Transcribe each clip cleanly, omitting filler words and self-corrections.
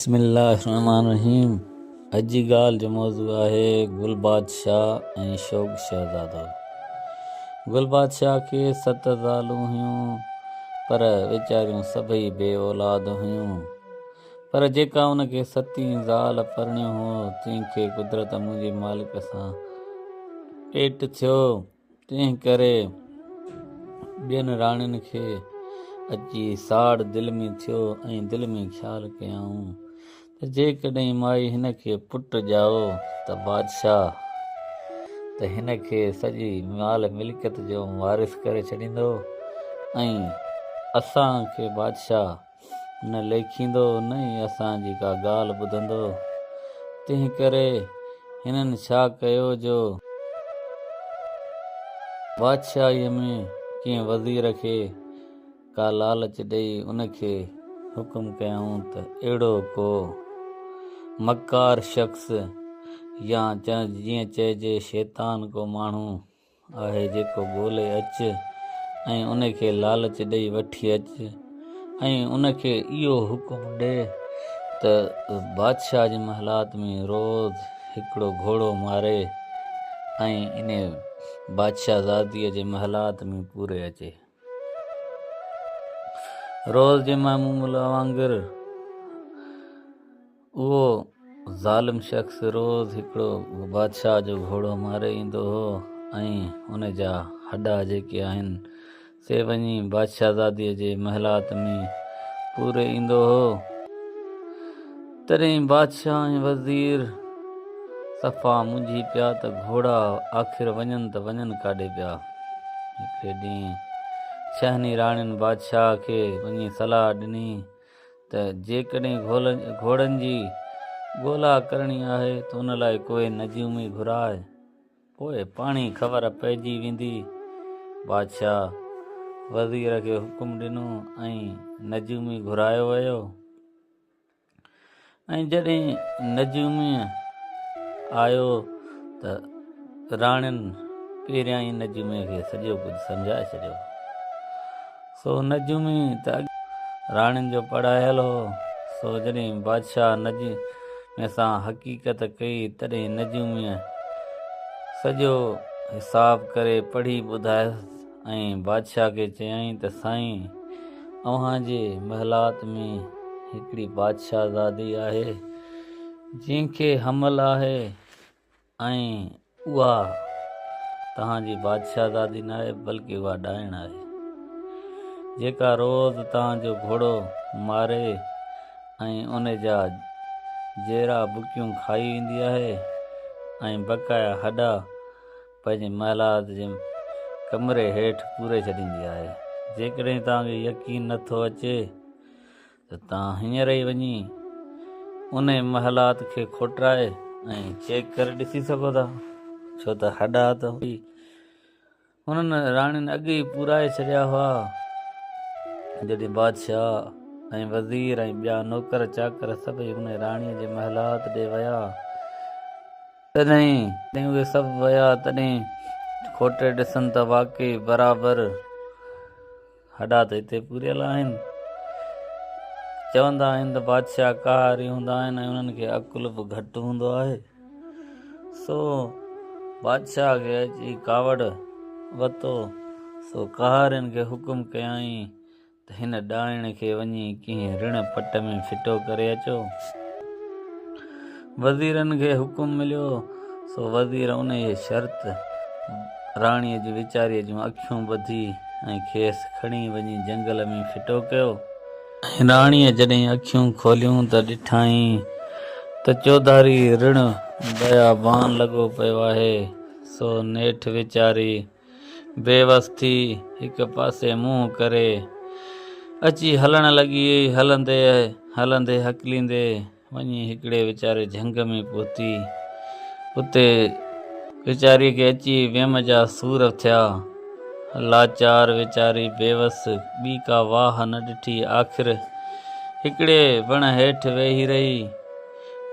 بسم الله الرحمٰن الرحيم اڄ جي ڳالهه جو موضوع آهي گل بادشاهه ۽ شوق شهزادو. گل بادشاهه کي ست زالون هيون پر ويچاريون سڀئي بي اولاد هيون پر جيڪا ان کي ستين زال پرڻيو هو تنهن کي قدرت منهنجي مالڪ سان پيٽ ٿيو. تنهن ڪري ٻين راڻين کي اچي ساڙ دل ۾ ٿيو ۽ دل ۾ خيال ڪيائون ته جيڪڏهن مائي هن کي پٽ ڄائو ته بادشاهه ته هن کي سڄي مال ملڪيت جو وارث ڪري ڇڏيندو ۽ اسان کي بادشاهه نه ليکيندو نه ئي اسان جي ڪا ڳالهه ٻڌندو. تنهن ڪري هنن ڇا ڪيو جو بادشاهيء ۾ ڪنهن وزير کي ڪا لالچ ڏيئي ان کي حڪم ڪيائون ته اهڙو ڪو مڪار شخص يا جيئن چئجي شيطان ڪو ماڻهو آهي جيڪو ڳولي اچ ۽ ان کي لالچ ڏئي وٺي اچ ۽ ان کي اهو حڪم ڏي ته بادشاهه جي محلات ۾ روز هڪڙو گهوڙو ماري ۽ ان بادشاهه زاديء جي محلات ۾ پوري اچي. روز جي معمول وانگر اهو ظالم شخص روز هڪڙو بادشاهه جو گهوڙو ماري ايندو هو ۽ ان جا هڏا جيڪي آهن سي وڃي بادشاهزاديء جي محلات ۾ پوري ايندو هو. تڏهن بادشاهه ۽ وزير صفا منجهي پيا ته گهوڙا آخر وڃن ته وڃن ڪاڏي پيا. هڪڙي ڏينهن ڇهن ئي راڻين بادشاهه کي وڃي صلاح ڏني ته جيڪڏهن گهوڙن جي ڳولا ڪرڻي آهي ته ان لاء ڪوئي نجومي گهراء، پوء پاڻهي خبر پئجي ويندي. بادشاهه وزير کي حڪم ڏنو ۽ نجومي گهرايو ويو. ۽ جڏهن نجوميء آيو ته راڻين پهريان ئي نجوميء کي سڄو ڪجهه سمجهائي ڇڏيو. سو نجومي ته اڳ راڻين جو پڙهايل هو، سو جڏهن بادشاهه نجوميء سان حقيقت ڪئي، تڏهن نجوميء سڄو حساب ڪري پڙهي ٻڌايس ۽ بادشاهه کي چيائين ته سائين! اوهان جي محلات ۾ هڪڙي بادشاهزادي آهي، جنهن کي حمل آهي ۽ اها توهان جي بادشاهزادي ناهي، بلڪ اها ڏائڻ آهي، جيڪا روز توهان جو گهوڙو ماري ۽ ان جا جيرا بڪيون کائي ويندي آهي ۽ بقايا هڏا پنهنجي محلات جي ڪمري هيٺ پوري ڇڏيندي آهي. جيڪڏهن توهان کي يقين نه ٿو اچي ته توهان هينئر ئي وڃي انهي محلات کي کوٽرائي ۽ چيڪ ڪري ڏسي سگهو ٿا، ڇو ته هڏا ته هنن راڻين اڳ ئي پورائي ڇڏيا هئا. جڏهن بادشاهه ۽ وزير ۽ ٻيا نوڪر چاڪر سڀئي انهي راڻيء جي محلات ڏي ويا، تڏهن جڏهن اهي سڀ ويا، تڏهن کوٽي ڏسن ته واقعي برابر هڏا ته هتي پوريل آهن. چوندا آهن ته بادشاهه قهاري هوندا آهن ۽ انهن کي عقل به گهٽ هوندو آهي. سو بادشاهه کي اچي ڪاوڙ وتو، سو قهارين کي حڪم ڪيائين ته هن ڏائڻ کي وڃي ڪنهن رڻ پٽ ۾ ڦٽو ڪري اچو. وزيرن کي حڪم مليو، سو وزير انهيء شرط راڻيء جي ويچاريء جون اکيون ٻڌي ۽ کيس کڻي وڃي جنگل ۾ ڦٽو ڪيو. راڻيء جڏهن اکيون کوليون ته ڏٺائين ته چوڌاري رڻ بيابان لڳو پيو آهي، سو نيٺ ويچاري بيوس ٿي هڪ پاسي منهن ڪري اچي هلڻ لڳي. هلندي هلندي هڪليندي وڃي هڪڙي ويچاري جهنگ ۾ پهتي. اتي ويچاريء کي اچي ويم جا سور ٿيا. لاچار ويچاري بيوس ٻي ڪا واهه نه ڏٺي. آخر هڪڙي وڻ هيٺ ويهي رهي.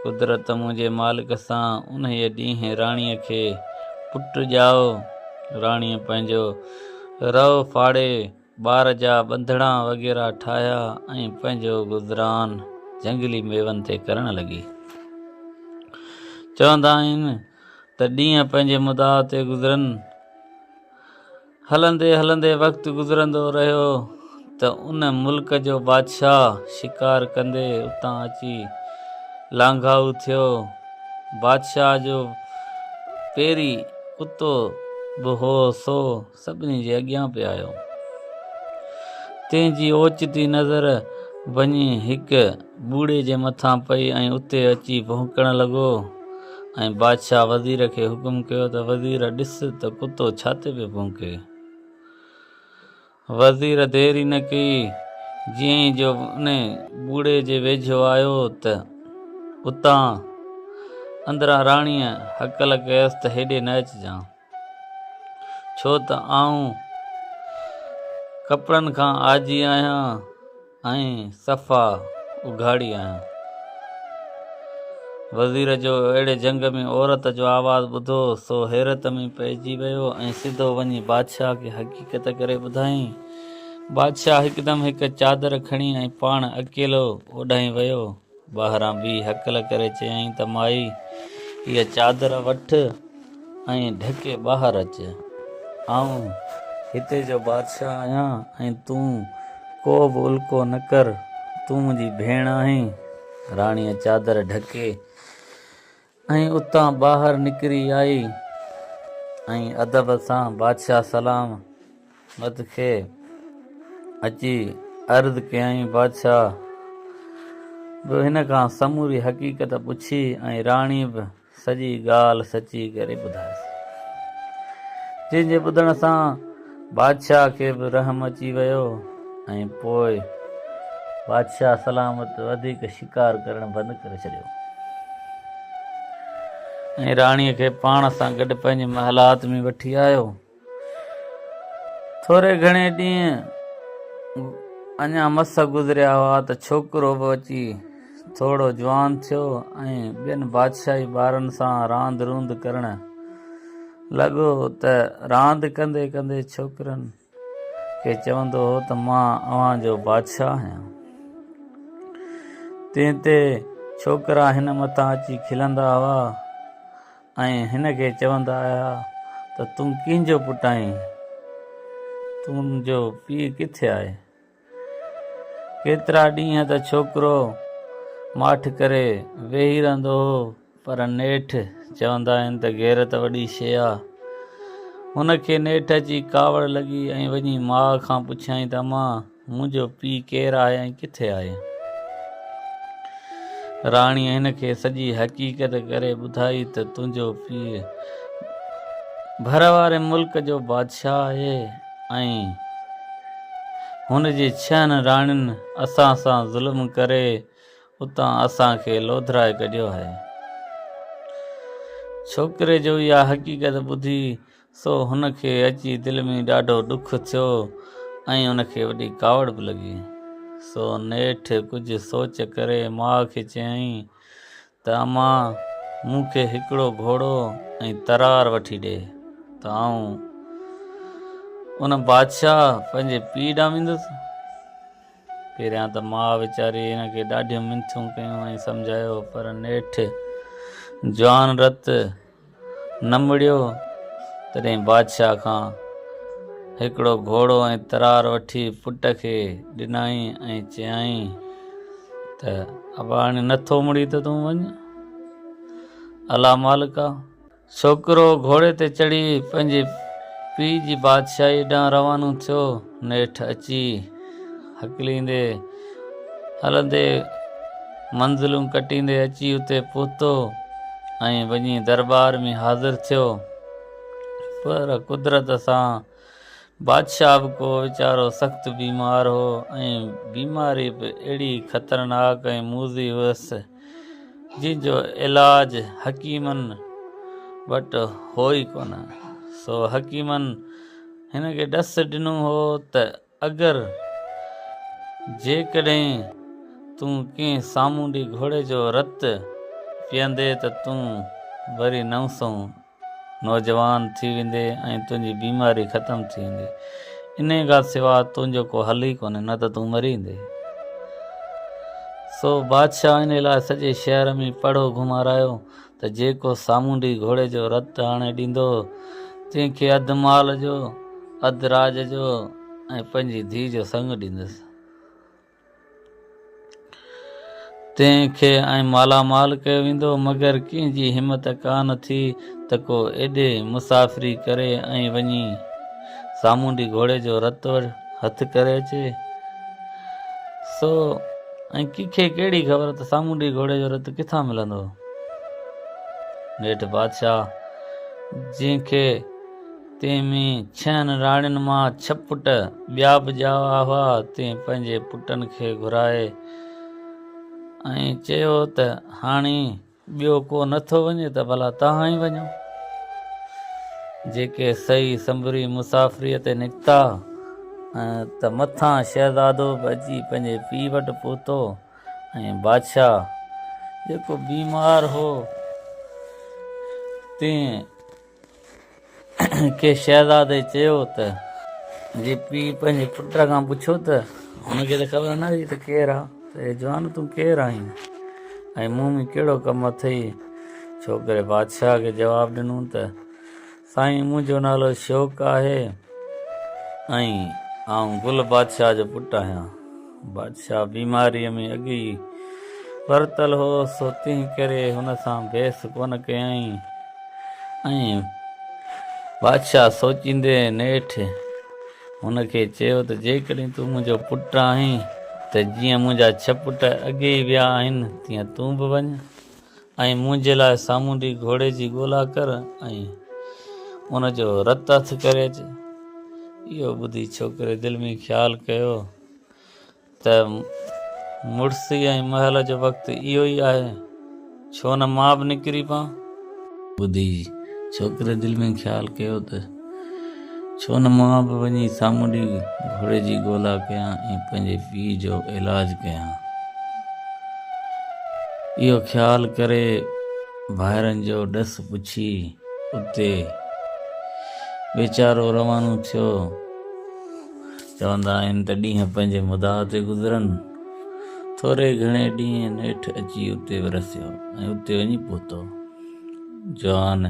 قدرت منهنجي مالڪ سان انهيء ڏينهن راڻيء کي پٽ ڄائو. راڻيء پنهنجو رئو ڦاڙي ٻار جا ٻنڌڻا وغيره ٺاهيا ۽ پنهنجو گذران جهنگلي ميون تي ڪرڻ لڳي. چوندا آهن ته ڏينهن پنهنجي مدعا تي گذرن. هلندي هلندي وقت گذرندو رهيو ته ان ملڪ جو بادشاهه شڪار ڪندي اتان اچي لانگهائو ٿيو. بادشاهه جو پيري ڪتو به هو سو سڀني جي اڳيان پئي آيو. تنهن جي اوچتي نظر وڃي هڪ ٻوڙي جي مٿان پئي ۽ اتي اچي ڀونڪڻ لڳو ۽ بادشاهه وزير کي حڪم ڪيو ته وزير ڏس ته ڪتو ڇا تي پيو ڀونڪي. وزير دير ئي نه ڪئي، جيئن ئي جو انهي ٻوڙي جي ويجهو آيو ته اتان اندران راڻيء هڪل ڪيس ته هيڏي نه اچجان. ڇو ته آئون ڪپڙن کان آجي آهيان ۽ صفا اگهاڙي آهيان. وزير جو اهڙي جهنگ ۾ عورت جو آواز ٻڌو، سو حيرت ۾ پئجي ويو ۽ سڌو وڃي بادشاهه کي حقيقت ڪري ٻڌايائين. بادشاهه هڪدم هڪ چادر کڻي ۽ پاڻ اڪيلو اوڏانهن ويو. ٻاهران بيهي هڪل ڪري چيائين ته مائي، هيء چادر وٺ ۽ ڍڪي ٻاهر اچ. آئون هتي جو بادشاهه آهيان ۽ تون ڪو به الڪو نه ڪر، تون منهنجي ڀيڻ آهين. راڻيء چادر ڍڪي ۽ اتان ٻاهر نڪري آئي ۽ ادب سان بادشاهه سلامت کي اچي عرض ڪيائين. بادشاهه به هن کان سموري حقيقت پڇي ۽ راڻي به سڄي ڳالهه سچي ڪري ٻڌايس، جنهن جي ٻڌڻ سان بادشاهه کي به رحم اچي ويو ۽ پوء بادشاهه سلامت وڌيڪ شڪار ڪرڻ بند ڪري ڇڏيو ۽ راڻيء کي پاڻ سان گڏ پنهنجي محلات ۾ وٺي آيو. ٿوري گهڻي ڏينهن اڃا مس گذريا هئا ته ڇوڪرو به اچي ٿورو جوان ٿيو ۽ ٻين بادشاهي ٻارن سان راند روند ڪرڻ لڳو ته راند ڪندي ڪندي ڇوڪرن کي چوندو هو ته مان اوهان جو بادشاهه آهيان. تنهن تي ڇوڪرا هن مٿان اچي کلندا هئا. ۽ هن کي چوندا آيا ته تون ڪنهن جو پٽ آهين؟ تنهنجو پيء ڪٿي آهي؟ ڪيترا ڏينهن ته ڇوڪرو ماٺ ڪري ويهي رهندو هو، پر نيٺ چوندا آهن ته غيرت وڏي شيء آ. هن کي نيٺ اچي ڪاوڙ لڳي ۽ وڃي ماء کان پڇيائين ته امان! منهنجو پيء ڪير آهي ۽ ڪٿي آهي؟ راڻيء هن کي سڄي حقيقت ڪري ٻڌائي ته تنهنجو پيء ڀر واري ملڪ جو بادشاهه آهي ۽ هن جي ڇهن راڻين اسان سان ظلم ڪري اتان اسان کي لوڌرائي ڪڍيو آهي. ڇوڪري جو اها حقيقت ٻڌي سو هن کي اچي دل ۾ ڏاڍو ڏک ٿيو ۽ ان کي وڏي ڪاوڙ به لڳي. سو نيٺ ڪجهه سوچ ڪري ماء کي چيائين ته امان مون کي هڪڙو گهوڙو ۽ ترار وٺي ڏي ته آئون ان بادشاهه پنهنجي پيء ڏانهن ويندس. پهريان ته ماء ويچاري هن کي ڏاڍيون منٿون ڪيون ۽ سمجهايو پر نيٺ جوان رت نه مڙيو، تڏهن بادشاهه کان هڪڙو گهوڙو ۽ ترار وٺي پٽ کي ڏنائين ۽ چيائين ته ابا هاڻي نٿو مڙي ته تون وڃ، الله مالڪ آ. ڇوڪرو گهوڙي تي چڙهي پنهنجي پيء جي بادشاهيء ڏانهن روانو ٿيو. نيٺ اچي هڪليندي هلندي منزلون ڪٽيندي اچي اتي پهتو ۽ وڃي درٻار ۾ حاضر ٿيو. پر قدرت سان بادشاهه به ڪو ويچارو سخت بيمار هو ۽ بيماري به اهڙي خطرناڪ ۽ موذي هئس، جنهن جو علاج حڪيمن وٽ هو ئي ڪونه. سو حڪيمن هن کي ڏس ڏنو هو ته اگر جيڪڏهن تون ڪنهن سامونڊي گهوڙي جو رت پيئندي ته تون وري نئون سنئون نوجوان ٿي ويندي ۽ تنهنجي بيماري ختم ٿي ويندي. انهيء کان سواء تنهنجو ڪو حل ئي ڪونهي، نه ته تون مري ويندين. سو بادشاهه ان لاء سڄي شهر ۾ پڙهو گهمارايو ته جيڪو سامونڊي گهوڙي جو رت آڻي ڏيندو، تنهن کي اڌ مال جو، اڌ راڄ جو ۽ پنهنجي ڌيء جو سڱ ڏيندس. تنهن کي ائين مالا مال ڪيو ويندو، مگر ڪنهن جي همت ڪا نه ٿي ته ڪو ايڏي مسافري ڪري ۽ وڃي سامونڊي گهوڙي جو رت هٿ ڪري اچي. سو ۽ ڪنهن کي ڪهڙي خبر ته سامونڊي گهوڙي جو رت ڪٿان ملندو؟ نيٺ بادشاهه جنهن کي تنهن ۾ ڇهن راڻين مان ڇهه پٽ ٻيا به ڄاوا هئا، تنهن پنهنجي پٽن کي گهرائي ۽ چيو ته هاڻي ٻيو ڪو نه ٿو وڃي ته ڀلا توهان ئي وڃو. جيڪي سهي سنڀري مسافريء تي نڪتا ته مٿان شهزادو به اچي پنهنجي پيء وٽ پهتو ۽ بادشاهه جيڪو بيمار هو، تنهن کي شهزادي چيو ته. جي پيء پنهنجي پٽ کان پڇيو ته هن کي ته خبر نه هئي ته ڪير آ ته اي جوان تون ڪير آهين ۽ مون ۾ ڪهڙو ڪم اٿئي؟ ڇوڪري بادشاهه کي جواب ڏنو ته سائين منهنجو نالو شوق آهي ۽ آئون گل بادشاهه جو پٽ آهيان. بادشاهه بيماريء ۾ اڳ ئي ورتل هو سو تنهن ڪري هن سان بحث ڪونه ڪيائين. ۽ بادشاهه سوچيندي نيٺ هن کي چيو ته جيڪڏهن تون منهنجو پٽ آهين ته جيئن منهنجا ڇهه پٽ اڳي ئي ويا آهن تيئن تون به وڃ ۽ منهنجي لاء سامونڊي گهوڙي جي ڳولا ڪر ۽ ان جو رت هٿ ڪري اچ. اهو ٻڌي ڇوڪري دل ۾ خيال ڪيو ته مڙسي ۽ مهل جو وقت اهو ئي آهي، ڇو نه مان به نڪري پوان. ٻڌي ڇوڪري دل ۾ خيال ڪيو ته ڇو نه مان به وڃي سامونڊي گهوڙي جي ڳولا ڪيان ۽ پنهنجي پيء جو علاج ڪيان. اهو خيال ڪري ڀائرن جو ڏس پڇي اتي ويچارو روانو ٿيو. چوندا آهن ته ڏينهن پنهنجي مدعا تي گذرن. ٿوري گهڻي ڏينهن نيٺ اچي اتي ورسيو ۽ اتي وڃي پهتو. جوان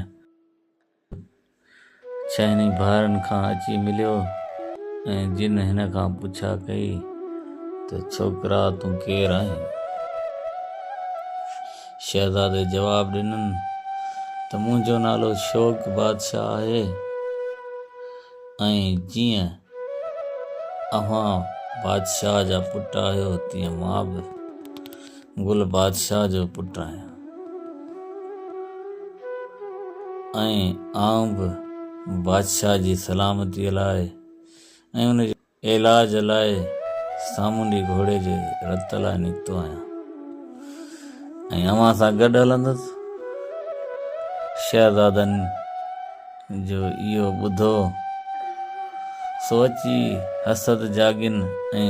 ڇهن ئي ڀائرن کان اچي مليو ۽ جن هن کان پڇا ڪئي ته ڇوڪرا تون ڪير آهين؟ شهزادي جواب ڏنن ته منهنجو نالو شوق بادشاهه آهي. ۽ جيئن اوهان بادشاهه جا پٽ آهيو، تيئن مان به گل بادشاهه جو پٽ آهيان، ۽ آئون به بادشاهه جي سلامتيء لاء ۽ ان جي علاج لاء سامونڊي گهوڙي جي رت لاء نڪتو آهيان ۽ اوهان سان گڏ هلندس. شهزادن جو اهو ٻڌو، سو اچي حسد جاڳين ۽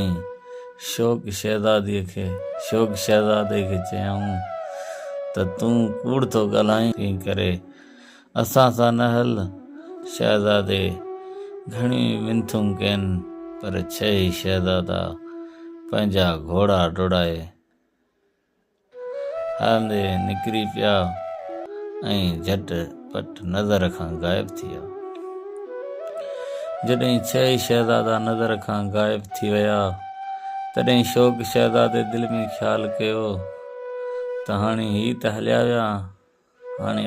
شوق شهزادي کي شوق شهزادي کي چيائون ته تون ڪوڙ ٿو ڳالهائين، تنهن ڪري اسان سان نه هل. شهزادي گهڻيون ئي منٿون ڪين، پر ڇهه ئي شهزادا پنهنجا گهوڙا ڊوڙائي هلندي نڪري پيا ۽ جهٽ پٽ نظر کان غائب ٿي ويا. جڏهن ڇهه ئي شهزادا نظر کان غائب ٿي ويا، تڏهن شوق شهزادي دل ۾ خيال ڪيو ته هاڻي هي ته هليا ويا، هاڻي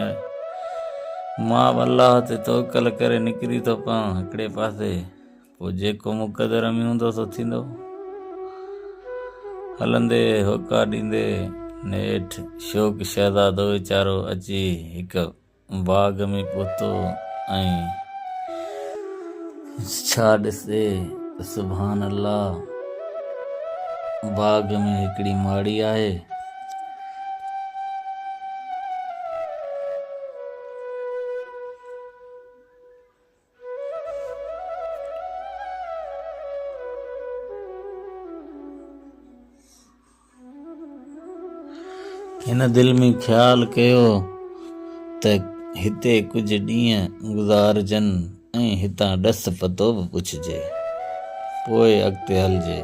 مان به الله تي توڪل ڪري نڪري ٿو پوان هڪڙي پاسي، پوء جيڪو مقدر ۾ هوندو سو ٿيندو. هلندي هوڪا ڏيندي نيٺ شوق شهزادو ويچارو اچي هڪ باغ ۾ پهتو ۽ ڇا ڏسي ته سبحان الله باغ ۾ هڪڙي ماڙي آهي. هن دل ۾ خيال ڪيو ته هتي ڪجهه ڏينهن گذارجن ۽ هتان ڏس پتو به پڇجي، پوء اڳتي هلجي.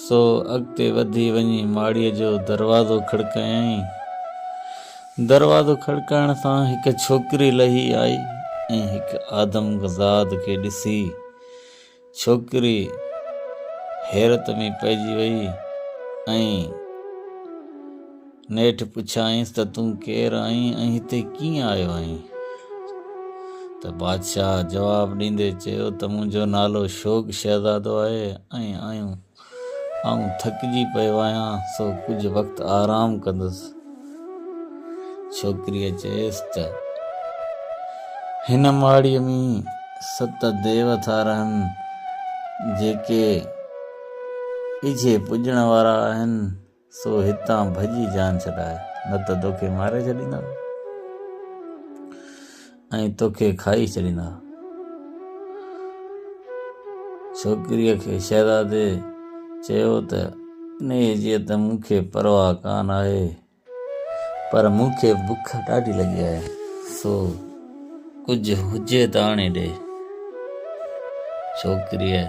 سو اڳتي وڌي وڃي ماڙيء جو دروازو کڙڪايائين. دروازو کڙڪائڻ سان هڪ ڇوڪري لهي آئي ۽ هڪ آدم زاد کي ڏسي ڇوڪري حيرت ۾ پئجي وئي ۽ نيٺ پڇيائينس ته تون ڪير آهين ۽ هتي ڪيئن آيو آهين؟ ته بادشاهه جواب ڏيندي چيو ته منهنجو نالو شوق شهزادو آهي ۽ آئون ٿڪجي پيو آهيان سو ڪجهه وقت آرام ڪندس. ڇوڪريء چيس ته هن ماڙيء ۾ ست ديو ٿا رهن، جيڪي اجهي پڄڻ وارا آهن. سو هتان ڀڄي جان ڇڏاء، نه ته توکي ماري ڇڏيندا ۽ توکي کائي ڇڏيندا. ڇوڪريء کي شهزادي چيو ته انهيء جي ته مون کي پرواهه ڪانه آهي، پر مون کي بک ڏاڍي لڳي آهي، سو ڪجهه هجي ته آڻي ڏي. ڇوڪريء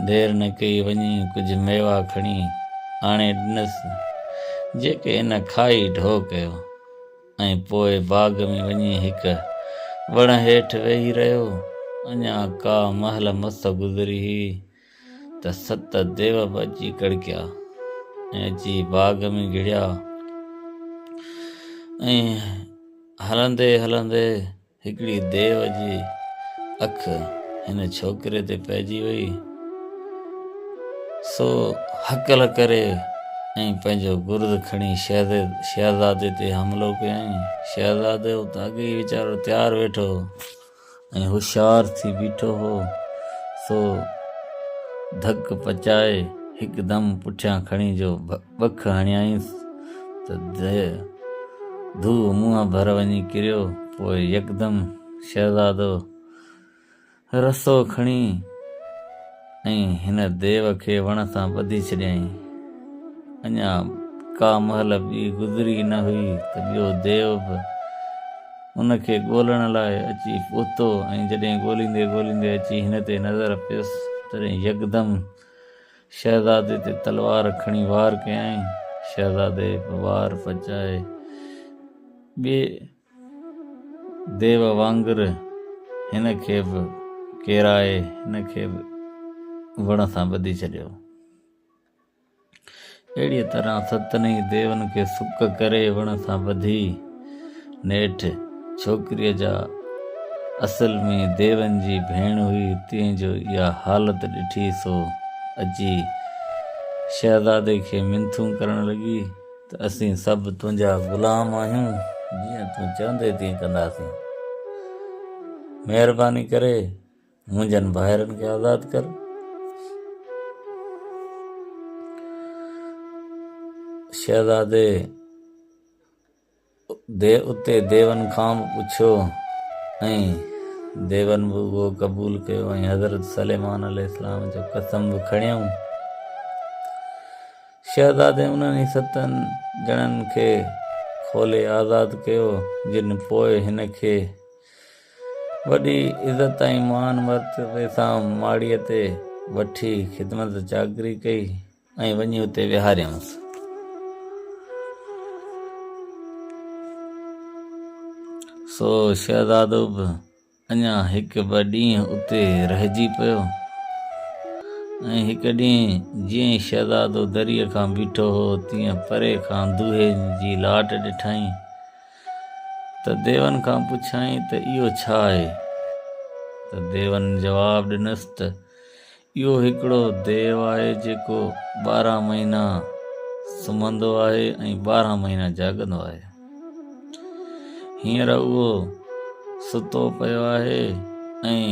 دير نه ڪئي، وڃي ڪجهه ميوا کڻي آڻي ڏنس، جيڪي هن کائي ڍؤ ڪيو ۽ پوء باغ ۾ وڃي هڪ وڻ هيٺ ويهي رهيو. اڃا ڪا مهل مس گذري هئي ته ست ديو به اچي ڪڙڪيا ۽ اچي باغ ۾ گهڙيا ۽ هلندي هلندي هڪڙي ديو جي اک هن ڇوڪري تي پئجي وئي، سو هڪل ڪري ۽ پنهنجو گرز کڻي شهزادي تي حملو ڪيائين. شهزادو ته اڳي ئي ويچارو تيار ويٺو هو ۽ هوشيار ٿي بيٺو هو، سو ڌڪ پچائي هڪدم پٺيان کڻي جو ٻک هڻيائينس ته ڌوء منهن ڀر وڃي ڪريو. پوء يڪدم شهزادو رسو کڻي ۽ هن ديو کي وڻ سان ٻڌي ڇڏيائين. اڃا ڪا مهل ٻي گذري نه هئي ته ٻيو ديو به ان کي ڳولڻ لاء اچي پهتو ۽ جڏهن ڳوليندي ڳوليندي اچي هن تي نظر پيس، تڏهن يڪدم شهزادي تي تلوار کڻي وار ڪيائين. شهزادي به وار پچائي ٻئي ديو وانگر هن کي به ڪيرائي هن کي به وڻ سان ٻڌي ڇڏيو. اهڙيء طرح ستن ئي ديون کي سڪ ڪري وڻ سان ٻڌي نيٺ ڇوڪريء جا اصل ۾ ديون جي ڀيڻ هئي، تنهن جو اها حالت ڏٺي سو اچي شهزادي کي منٿون ڪرڻ لڳي ته اسين سڀ تنهنجا غلام آهيون، جيئن تون چوندين تيئن ڪنداسين. مهرباني ڪري منهنجن ڀائرن کي آزاد ڪر. شهزادي اتي ديون کان به پڇيو ۽ ديون به اهو قبول ڪيو ۽ حضرت سليمان عليه السلام جو قسم به کڻيائون. شهزادي انهن ئي ستن ڄڻن کي کولي آزاد ڪيو، جن پوء هن کي وڏي عزت ۽ مان مرتبي سان ماڙيء تي وٺي خدمت چاڪري ڪئي ۽ وڃي اتي ويهاريائونس. سو شهزادو به اڃا هڪ ٻه ڏينهن اتي رهجي پيو ۽ هڪ ڏينهن جيئن ئي شهزادو دريء کان بيٺو هو، تيئن پري کان دونهين جي لاٽ ڏٺائين. ته ديون کان پڇيائين ته اهو ڇا آهي؟ ته ديون جواب ڏنس ته اهو هڪڙو ديو آهي جيڪو 12 مهينا سمهندو آهي ۽ 12 مهينا جاڳندو آهي. هينئر اهو ستو پيو آهي ۽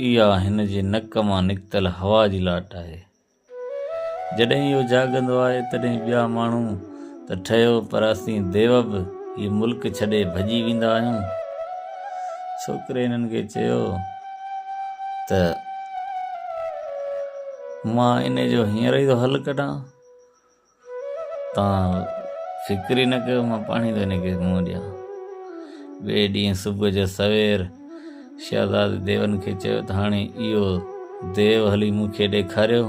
اها هن جي نڪ مان نڪتل هوا جي لاٽ آهي. جڏهن اهو جاڳندو آهي تڏهن ٻيا ماڻهو ته ٺهيو پر اسين ديو به هي ملڪ ڇڏي ڀڄي ويندا آهيون. ڇوڪري هنن کي چيو ته مان انهي جو هينئر ئي ٿو حل ڪڍان. توهان فڪر ئي نه ڪيو مان پاڻهي ٿو هن کي منهن ڏيان. ٻئي ڏينهن صبح جو سوير شهزادي ديون کي چيو ته هاڻي اهو ديو هلي مون کي ڏيکاريو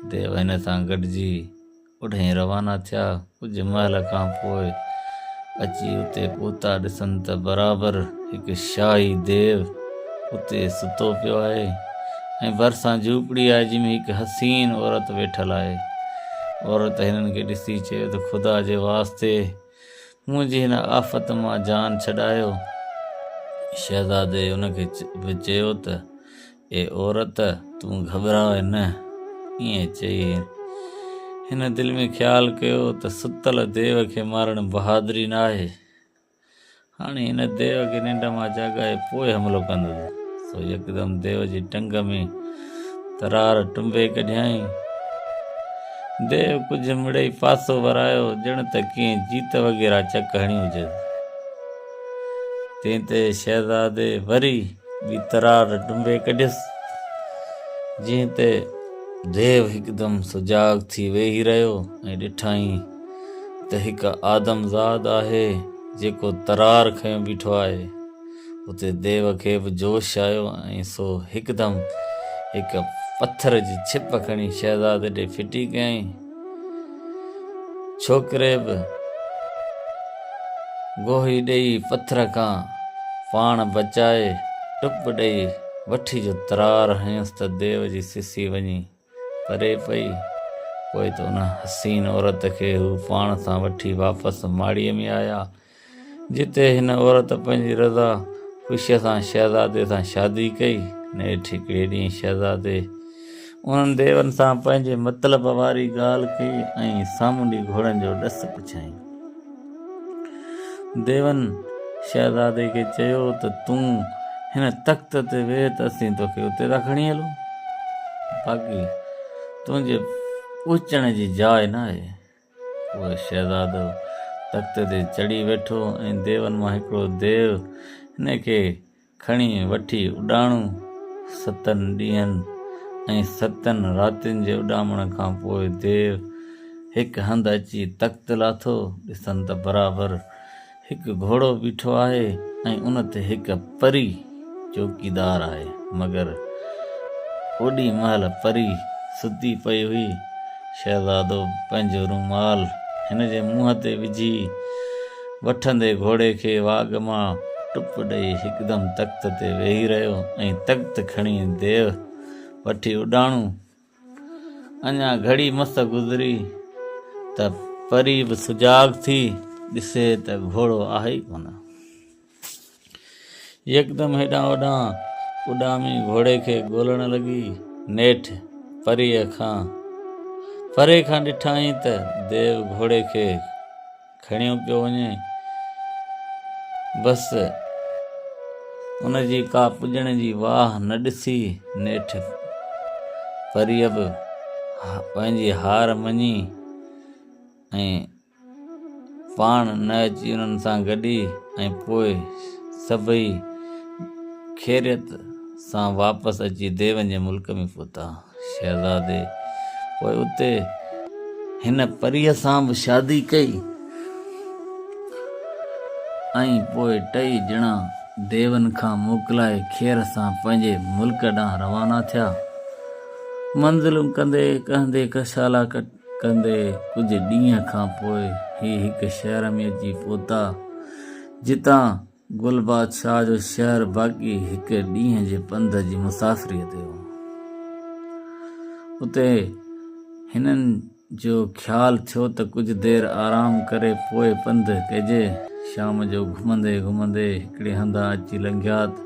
ديو هن سان گڏجي اوڏانهن روانا ٿيا. ڪجهه مهل کان پوء اچي اتي پهتا، ڏسن ته برابر هڪ شاهي ديو اتي ستو پيو آهي ۽ ڀرسان جهوپڙي آهي، جنهن ۾ هڪ حسين عورت ويٺل آهي. عورت هنن کي ڏسي چيو ته خدا جي واسطي منهنجي هن آفت مان جان ڇڏايو. شهزادي ان کي به چيو ته اي عورت! تون گهٻراء نه. ائين چئي هن دل ۾ خيال ڪيو ته ستل ديو کي مارڻ بهادري ناهي. هاڻي هن ديو کي ننڊ مان جاڳائي پوء حملو ڪندس. سو يڪدم ديو جي ٽنگ ۾ ترار ٽنبي ڪڍيائين. ديو ڪجهه مڙئي پاسو ورايو، ڄڻ ته ڪنهن جيت وغيره چڪ هڻي هجيس. تنهن تي شهزادي وري ٻي ترار ٽنبي ڪڍيس، جنهن تي ديو هڪدم سجاڳ ٿي ويهي رهيو ۽ ڏٺائين ته هڪ آدمزاد آهي، جيڪو ترار کنيو بيٺو آهي. اتي ديو کي به جوش آيو ۽ سو هڪدم هڪ پٿر جي ڇپ کڻي شهزادي ڏي ڦٽي ڪيائين. ڇوڪري به گوهي ڏيئي پٿر کان پاڻ بچائي ٽپ ڏيئي وٺي جو ترار هنيس ته ديو جي سسي وڃي پري پئي. پوء ته ان حسين عورت کي هو پاڻ سان وٺي واپس ماڙيء ۾ آيا، جتي هن عورت پنهنجي رضا خوشيء سان شهزادي سان شادي ڪئي. نيٺ هڪڙي ڏينهن شهزادي انهن ديون سان پنهنجي مطلب واري ڳالهه ڪئي ۽ سامونڊي گهوڙن جو ڏس پڇيائين. ديون شهزادي کي چيو ته تون هن تخت تي ويهه ته اسين توکي اتي ٿا کڻي هلون، باقي تنهنجي پهچڻ جي جاء ناهي. پوء شهزادو تخت تي چڙهي ويٺو ۽ ديون مان هڪڙو ديو هن کي کڻي وٺي اڏاڻو. ستن ڏينهن ۽ ستن راتين جي اڏامڻ کان پوء ديو هڪ هنڌ اچي تخت لاٿو. ڏسن ته برابر هڪ گهوڙو بيٺو آهي ۽ ان تي هڪ پري چوڪيدار آهي. مگر اوڏي مهل پري ستي پئي هئي. شهزادو پنهنجو رومال هن جي منهن تي وجهي وٺندي گهوڙي کي واڳ مان ٽپ ڏئي هڪدم تخت تي ويهي رهيو ۽ تخت کڻي ديو وٺي اڏاڻو. اڃا گهڙي مس گذري ته پري به سجاڳ ٿي، ڏسي ته گهوڙو آهي ئي ڪونه. يڪدم هيڏانهن هوڏانهن اڏامي گهوڙي کي ڳولڻ لڳي. نيٺ پريء کان پري کان ڏٺائين ته ديو گهوڙي کي کڻيو پيو وڃي. بس ان جي ڪا پڄڻ جي واهه نه ڏسي نيٺ پريء به پنهنجي هار مڃي ۽ پاڻ نه اچي انهن سان گڏي ۽ پوء سڀئي خيريت سان واپس اچي ديون جي ملڪ ۾ پهتا. شهزادي پوء اتي هن پريء سان به شادي ڪئي ۽ پوء ٽئي ڄڻا ديون کان موڪلائي خير سان پنهنجي ملڪ ڏانهن روانا ٿيا. منزلون ڪندي ڪهندي ڪشالا ڪندي ڪجهه ڏينهن کان پوء هي هڪ شهر ۾ اچي پهتا، جتان گل بادشاهه جو شهر باقي هڪ ڏينهن جي پنڌ جي مسافريء تي هو. اتي هنن جو خيال ٿيو ته ڪجهه دير آرام ڪري پوء پنڌ ڪجي. شام جو گهمندي گهمندي هڪڙي هنڌان اچي لنگهيا ته.